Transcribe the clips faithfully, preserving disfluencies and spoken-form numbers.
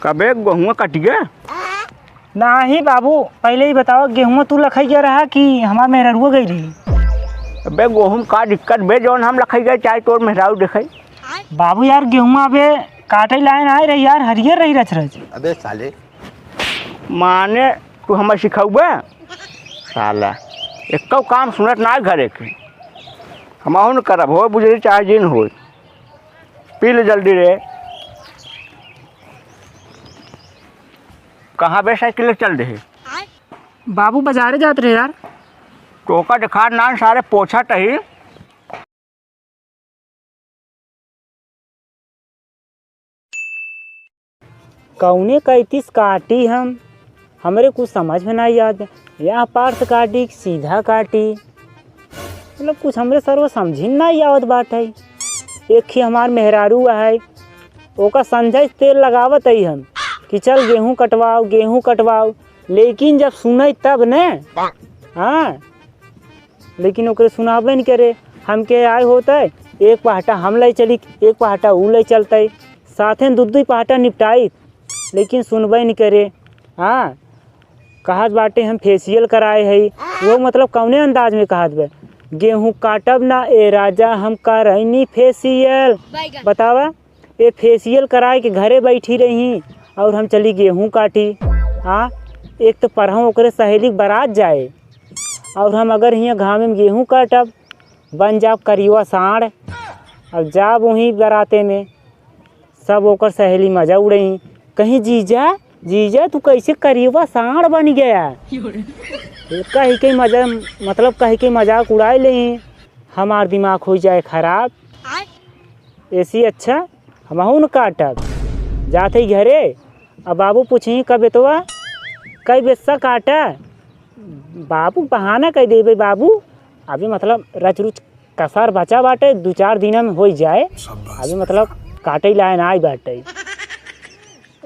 कबे गेहुआ कटिगे? नाही बाबू, पहिले ही बतावा, गेहुआ तू लखई गया रहा कि हमार मेहररुआ गई रही? अबे गेहूँ का दिक्कत बे, जौन हम लखई गए, चाहे तोर मेहरारू देखई। बाबू यार, गेहुआ अबे काटे लायन आए रही यार, हरियर रही रच रच। अबे साले। माने तू हमें सिखौबे? साला, एक्को काम सुनत ना घरे के। हमहू न करब, हो बुझे चाहे जिन होई। पी ले जल्दी रे। कहाँ बे साइकिल ले चल रहे? बाबू बाजारे जात रहे यार। तोका देखा ना सारे पोछा टही। कौने कैतिस काटी हम, हमरे कुछ समझ में नाई आत। यहाँ पार से काटी कि सीधा काटी, मतलब कुछ हमरे सरवा समझी में नाई आवत बाटै। एक ही हमार मेहरारू है, ओका संझा से तेल लगावत हई हम कि चल गेहूँ कटवाओ, गेहूँ कटवाओ, लेकिन जब सुनै तब ने, हाँ, लेकिन ओकरे सुनाबे न करे। हमके आए होतै, एक पहटा हम लै चली, एक पहटा ऊ लै चलतै, साथे में दुइ दुइ पहटा निपटाई, लेकिन सुनबे न करे। हाँ, कहत बाटे हम फेसियल कराए हई, वो मतलब कौने अंदाज में कहत बे, "गेहूँ काटब ना ए राजा, हम करैनी फेसियल।" बतावा, ए फेसियल कराए के घरे बैठी रही और हम चली गेहूँ काटी। हाँ, एक तो परहौं ओकरे सहेली के बारात जाए और हम अगर हियाँ घामे में गेहूँ काटब, बन जाब करियवा साँड़। अब जाब वहीं बाराते में, सब ओकर सहेली मजा उड़ई, कहीं, "जीजा, जीजा, तू कैसे करियवा साँड़ बन गया?" कही के मजा, मतलब कही के मजाक उड़ाए लेई, हमार दिमाग हो जाए खराब। एसी अच्छा, हमहू न काटब। जात हई घरे, अब बाबू पूछी, "का बेटवा, कई बेस्सा काटा?" बाबू बहाना कह देबे, "बाबू, अभी मतलब रच रुच कसर बचा बाटे, दू चार दिन में होइ जाए, अभी मतलब काटे लायन आई बाटे।"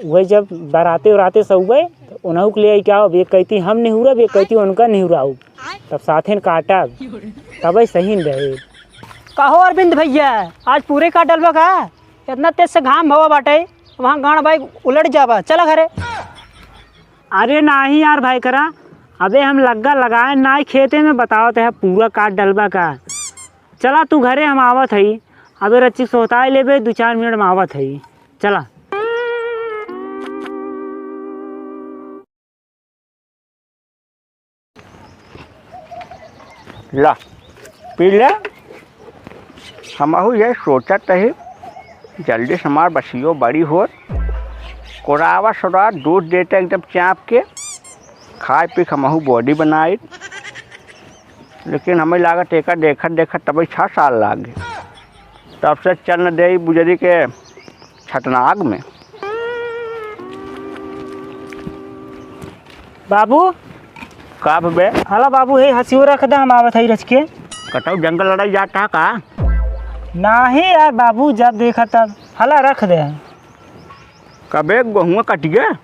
वही जब बराते उराते सउबे, तो उनहू के ले आई क्या, अब एक कहती हम निहुरब, एक कहती उनका निहुराउब, तब साथे न काटब, तबे सही न रहे। कहो अरविंद भैया, आज पूरे काट डलबा का? इतना तेज से घाम भवा बाटे, वहाँ गाड़ बाइक उलट जाबा। चला घरे। अरे नाही यार भाई करा, अबे हम लग्गा लगाए नाही खेते में, बतावत है पूरा काट डलबा का। चला तू घरे, हम आवत हई, अबे रच्ची सोहताए लेबे, दू चार मिनट में आवत हई। चला। ला, पी ले। हमहू ये सोचत रही, जल्दी से हमार बसियो बड़ी होत, कोरावा सोरा दूध देते एकदम चाँप के, खाए पी के हमहू बॉडी बनाई। लेकिन हमें लागत एका देखत देखत तबे छः साल लाग गए। तब से चन्न देई बुजरी के छतनाग में। बाबू। का बे? हला बाबू, हे हसियो रख दे, हम आवत हई रच के। कतौ जंगल लड़ाई जाता का? नाही यार बाबू, जब देखा तब। हला रख दे। कबे गेहुआ कट गया?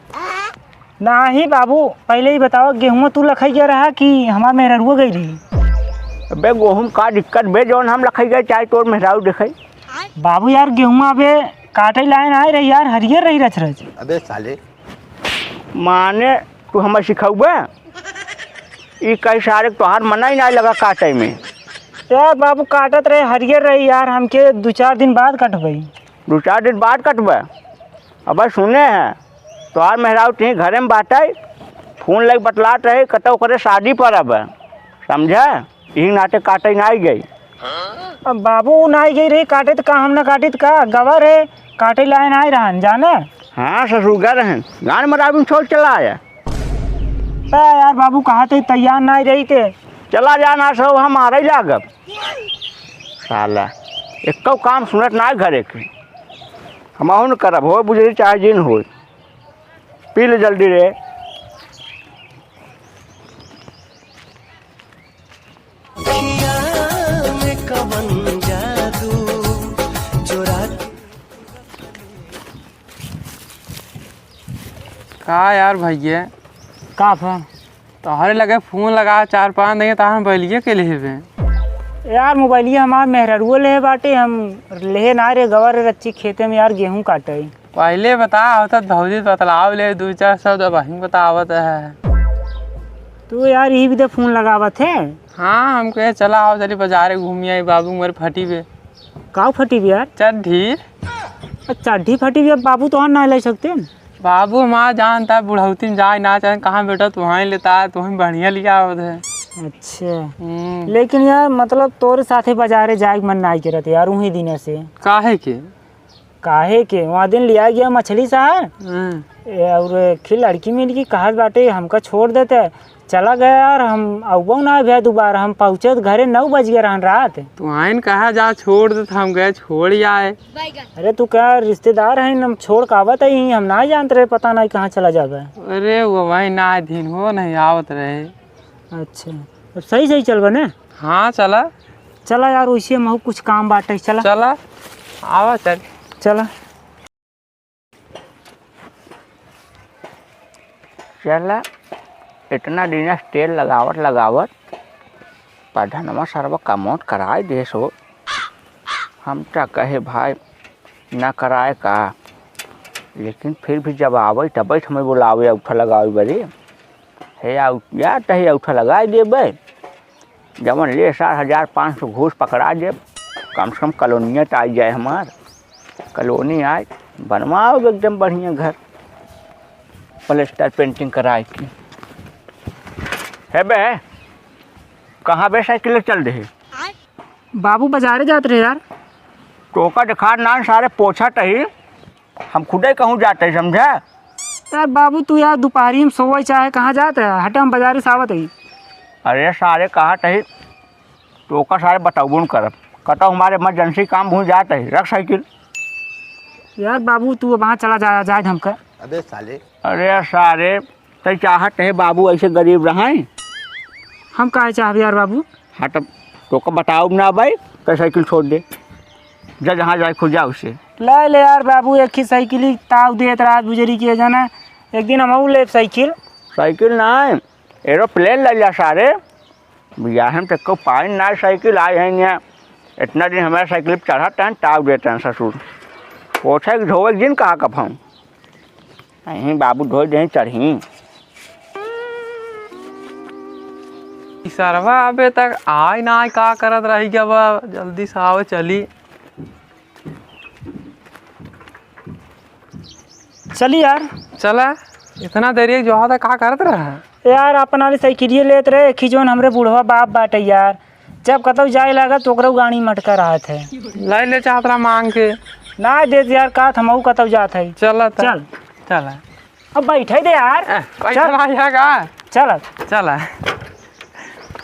नाही बाबू, पहिले ही बतावा, गेहुआ तू लखई गया रहा कि हमार मेहररुआ गई रही? अबे गेहूँ का दिक्कत बे, जौन हम लखई गए, चाहे तोर मेहरारू देखई। बाबू यार, गेहुआ अबे काटे लायन आए रही यार, हरियर रही रच रच। अबे साले। माने तू हमें सिखौबे? ई कई सारे तोहार मना ही ना लगा काटे में। यार बाबू, काटत रहे, हरियर रही यार, हमके दू चार दिन बाद कटबई। दू चार दिन बाद कटबे? अबे सुने है, तोहार मेहरारू तहीं घरे में बाटे, फोन लग बतलात रहे, कतौ ओकरे शादी पर अब, समझे? यही नाते काटे नाई गई। अब बाबू नाई गई रही काटे, तो का हम ना काटी, तो का गवा रहे, काटे लाए नाई रहन, जाने? हाँ, ससुर गए रहन, गान में राविन छोड़ चला आया। ए यार बाबू, कहा तो तैयार नाई रही ते। चला जाना सब, हम आ रही लागब। साला, एक्को काम सुनत ना घरे के। हमहू न करब, हो बुझे चाहे जिन होई। पी ले जल्दी रे। अखियाँ में कवन जादू चुरा के का यार भैया? का फा? तोहरे लगे फोन लगा चार पाँच दिन, तहार मोबाइलिया के लेहे बे? यार मोबाइलिया हमार मेहररुआ लेहे बाटे, हम लेहे ना रे, गवा रे रच्ची खेते में यार गेहूँ काटे। पहिले बतावा होता त भौजी बतलाव ले दू चार शब्द, अब अबहिं बतावत है। तू यार यही भी तो फोन लगावत है। हाँ, हम कहे चला आओ, चली बजारे घूमी आई, बाबू मोरे फटी बे। काउ फटी बे यार? चड्ढी। अच्छा, चड्ढी फटी बे, बाबू तो और ना ले सकते। बाबू हमार जानता है, बुढ़ौती में जाए ना चाहे, कहाँ बेटा तुहाई लेता है, तुहाई बढ़िया लिया आवत है। अच्छा। हम्म। लेकिन यार, मतलब, तोरे साथे बजारे जाए के मन नाई करत यार, उही दिने से। काहे के? काहे के? वहाँ दिन लिया गया मछली सार। हम्म। ए, और खी लड़की मिल की कहत बाटे, "हमका छोड़ देते।" चला गया यार, हम अउबो ना भैया दोबारा, हम पहुँचे तो घरे नौ बज गए रहन रात। तुहाइन कहा जा छोड़ देत, हम गए छोड़ आए। अरे तू क्या रिश्तेदार है, हम छोड़ के आवत ही, हम ना जानत रहे, पता नहीं कहाँ चला जाबे। अरे वो भाई ना दिन हो नहीं आवत रहे। अच्छा, अब सही सही चलबे ने? हाँ चला। चला यार, वैसे महू कुछ काम बाटे, चला। चला, आवा चल। चला। चला, इतना दिन से तेल लगावत लगावत प्रधानवा सरवा कमौट कराए देस हो। हम त कहे भाई ना कराए का, लेकिन फिर भी जब आवे तबे त हमें बुलावे औठा लगावे बरे। हे आउ-, या त हे औठा लगाए देबे, जवन ले सार हजार पाँच सौ घूस पकड़ा देब, कम से कम कॉलोनिया त आई जाए हमार। कॉलोनी आए, बनवाओ एकदम बढ़िया घर, प्लास्टर पेंटिंग कराए के। हे बे, कहाँ बे साइकिल चल रहे? बाबू बजारे जात रहे यार। तोका देखा ना सारे पोछा तही, हम खुदे कहूँ जाते ही समझा। यार बाबू तू यार दोपहरी में सोवे चाहे कहाँ जात है, हटे हम बजारे से आवत ही। अरे सारे कहा तही तोका सारे बताउबो न करब। कतौ हमारे इमरजेंसी काम भूल जात है, रख साइकिल। यार बाबू तू वहाँ चला जा, जाए हमका। अबे साले। अरे सारे, तै चाहत है बाबू ऐसे गरीब रहे? हम काहे चाहब यार बाबू? हाँ तब तोका बताउब ना भाई, तै साइकिल छोड़ दे, जा जहाँ जाए खुद जा उसे। ले ले यार बाबू, एक ही साइकिल ही ताव देत रात बुजरी के जाना, एक दिन हमहू लेब साइकिल। साइकिल ना, एरोप्लेन ले जा सारे। बियाहे में तो एको पाइन ना साइकिल आए हैं यहाँ। इतना दिन हमारे साइकिल पे चढ़त हैं, ताव देत हैं ससुर। पोछे के धोवे के दिन कहा कब हम। यहीं बाबू धोए देहीं चढ़ी। ई सरवा अबे तक आए ना आए, का करत रही गवा? जल्दी से आवे चली। चली यार। चला, इतना देरी एक जो होता का करत रहा? यार, अपन वाली साइकिलिए लेत रहे, एक ही जौन हमरे बुढ़वा बाप बाटे यार, जब कतौ जाए लागत तो ओकरो गाड़ी मटका रहत है। लाई ले चाहत रहा मांग के। ना देत यार, का हमहू कतौ जात है। चला त। चल। चला। अब बैठे दे यार। ए, बैठा चल। ना यहाँ का? चल। चला।